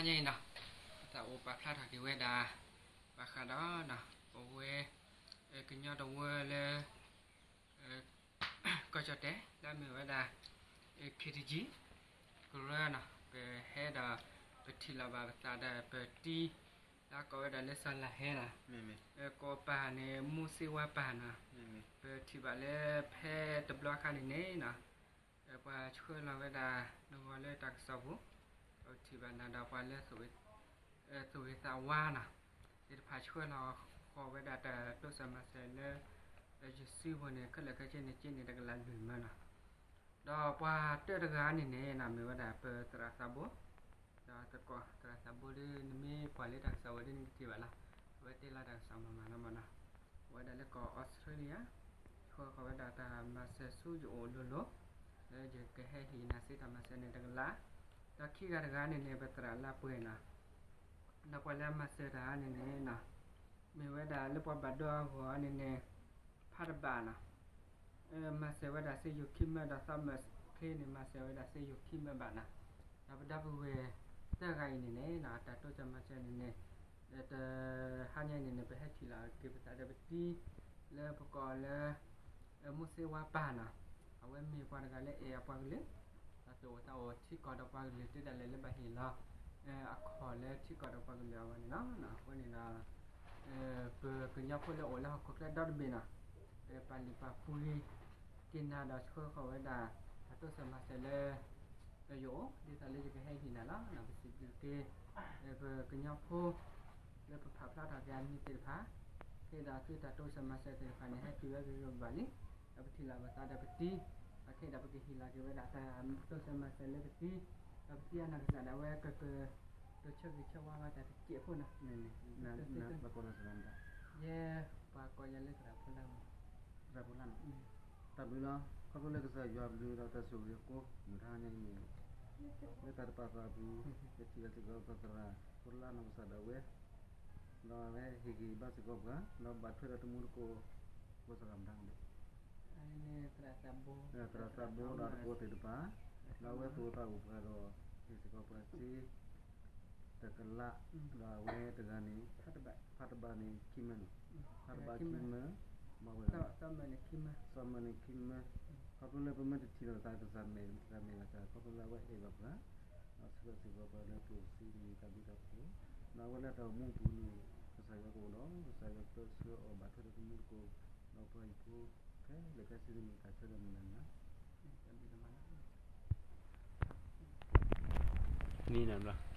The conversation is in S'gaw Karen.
ညါအံၤနီၤ, ပသးအိၣ်ပာ်ဖျါထီၣ်က့ၤဝဲဒၣ် ဘၣ်ဃးဒီး ပဝဲ ကညီတဝၢလၢ ကီၢ်ကၠီၣ်တဲာ် လၢအမ့ၢ်ဝဲဒၣ် ခ့တကံ ကရၢနီၤ, ပဟဲဒီး ပထံၣ်လိာ်ဘၣ်ပသးဒီးပတံၤ လၢအကိးဝဲဒၣ်လၢစီၤလၤဟဲနီၤ, ကိးပၢ်န့ၣ် မူစ့ဝါပၢ်နီၤ, ပထံၣ်ဘၣ်လၢဖဲတဘျီအခါန့ၣ်န့ၣ်နီၤ ပှၤဆှၢလီၤဝဲဒၣ်နဂီၤလၢတၢ်ကစီၣ်ပူၤ, ပထံၣ်ဘၣ်နၤဒီးပှၤလၢ သူၣ်ဂ့ၤသးဝါနီၤ, သ့ၣ်တဖၣ်ဆှၢလီၤဃီၤဝဲဒၣ်တၢ်တိစၢၤမၤစၢၤလၢ ယစုပူၤန့ၣ် ခဲလၢာ်ခဲဆ့န့ၣ် က့န့ၣ်တကလးလွံၢ်မၢနီၤ, ဒီးပှၤတၢတဂၤန့ၣ်န့ၣ်နီၤ မ့ၢ်ဝဲဒၣ်ပသရၣ်သးဘိ ဒီးသကိးသရၣ်သးဘိဒီး နမ့ၢ်ကွၢ်လၢတၢ်ကစီၣ်ဝဲဒီးနကထံၣ်ဘၣ်လီၤ, အဝဲတ့လီၤတၢ်ကစီၣ်မၤမၤလီၤမၢနီၤ, အဝဲဒၣ်လၢကီၢ်အီစထြ့လယါ ဆှၢဃီၤဝဲဒၣ်တၢ်မၤစၢၤဆူယအိၣ်လိၤလိၤ, လၢယကဟဲဟ့ၣ်နၤစ့တၢ်မၤစၢၤန့ၣ်တကလး, ဒီးခံဂၤတဂၤန့ၣ်န့ၣ် ပသရၣ်လါပှဲၤနီၤ, ဒီးပှၤလၢမၤစၢၤတၢ်န့ၣ်န့ၣ်နီၤ, မ့ၢ်ဝဲဒၣ်လၢပှၤဘၣ်ဒိအဂီၢ်န့ၣ်န့ၣ် ဖးတဘၣ်နီၤ, မၤစၢၤဝဲဒၣ်စ့ယိၤခံမၢဒီးသီမၢချ့န့ၣ် မၤစၢၤဝဲဒၣ်စ့ယိၤခံမၢဘၣ်နီၤ, ဒီးပဒီပုၢ်ဝဲၢ်သၢဂၤအံၤန့ၣ်န့ၣ်နီၤ တၢ်တိစၢၤမၤစၢၤန့ၣ်န့ၣ် တဟါညါအံၤန့ၣ်န့ၣ် ပဟဲထံၣ်လီၤက့ၤပသးဒီးပတံၤ လၢပကိးလၢ မူစ့ဝါပၢ်နီၤ, အဝဲမ့ၢ်ပှၤတဂၤလၢအဲၣ်အပှၤကလုာ်, ဒီးသူၣ်အိၣ်သးအိၣ်ထံကီၢ်ဒီးပှၤကလုာ် တုၤဒၣ်လဲာ်လၢဘၣ်ဟ့ၣ်လီၤ အခီၣ်လၢထံကီၢ်ဒီးပှၤကလုာ်အဂီၢ်န့ၣ်လီၤ. အဃိန့ၣ်ဒီး ပကညီဖိလၢအိၣ်လၢဟီၣ်ခိၣ်ချၢဒီတဘ့ၣ်နီၤ, ပာ်လုၢ်ပာ်ပှ့ၤက့ၤနၤဒီးဆှၢဃီၤဝဲဒၣ် တၢ်တိစၢၤမၤစၢၤလၢ ယအိၣ် ဒ်သိးလၢယကဟဲဟ့ၣ်နၤလီၤ. ပစံးဘျုးက့ၤ ပကညီဖိ လၢပဖးဖျါထီၣ်က့ၤအမံၤသ့ၣ်တဖၣ် ကဲဒီးသုတၢ်တိစၢၤမၤစၢၤသ့ၣ်တဖၣ်န့ၣ် ဟဲတုၤဝဲဂ့ၤဂ့ၤဘၣ်လံ, ဒီးပထံၣ်လိာ်ပသးဒီးပတံၤ, ဒီးကဲဒီးပကဟ့ၣ်လီၤက့ၤဝဲဒၣ်တၢ်တိစၢၤမၤစၢၤလၢပတံၤ, ဒီးပတံၤအနီၢ်ကစၢ်ဒၣ်ဝဲ ကကတိၤဆၢဂ့ၤဆၢဝါဘၣ်တၢ်တစဲးဖိနီၤ, ယဲပှၤကိးယၤလၢသရၣ်ဖိလၢ်မး, သရၣ်ဖိလၢ်နီၤ, တၢ်ဘျုးလီၤ. ခီဖျိလၢကစၢ်ယွၤဘျုးဒီးတၢ်ဆိၣ်ဂ့ၤအဃိ မုၢ်တဟါညါအံၤန့ၣ် လၢတၢ်တပာ်သးအပူၤ ယထံၣ်ဘၣ်စ့ၢ်ကီးပသရၣ်ဖိလၢ်နီၢ်ကစၢ်ဒၣ်ဝဲ ဒီးအဝဲဟ့ၣ်ဂံၢ်ဘါစ့ၢ်ကီးပှၤ ဒီးဘၣ်ထွဲဒီးတမူတကိး ဖိသရၣ်မတၤန့ၣ် သရၣ်သးဘိဒီးတကိးသ့ၣ်တဖၣ် ဒီးအဝဲသူၣ်အိၣ်သးအိၣ်ပှၤဒီး ဟ့ၣ်စ့ၢ်ကီးပှၤစ့ တကလး, ဒီးအဝဲတဂၤန့ၣ် ဖးတဘၣ်န့ၣ်ခံမၢန့ၣ်, ဖးတဘၣ်ခံမၢ, ဘၣ်ဝဲ သီမၢန့ၣ်ခံမၢ, ခီဖျိလၢပမ့ၢ်တထံၣ်လိာ်သးကစၢ်မဲာ် ကစၢ်မဲာ်ဂ့ၤ ခီဖျိလၢအဝဲအဲၣ်ဘၣ်ပှၤ ဒီးဆှၢစ့ၢ်ကီးပှၤလၢကျိၣ်စ့ကလံၤတၢ်ဘျုးတၢ်ဖှိၣ်, ဒီးအဝဲလၢတၢ်အိၣ်မူအပူၤန့ၣ် ကစၢ်ယွၤကအိၣ်ဒီး ကစၢ်ယွၤကဆှၢအီၤဘၣ်ထွဲဒီးတမူတကိး, ဒီးပှၤဟံၣ်ဖိခဲလၢာ်ခဲဆ့န့ၣ် တၢ်ဆၢဒီးမုၢ်လၢ်လၢ် နံၤနၤဘျီ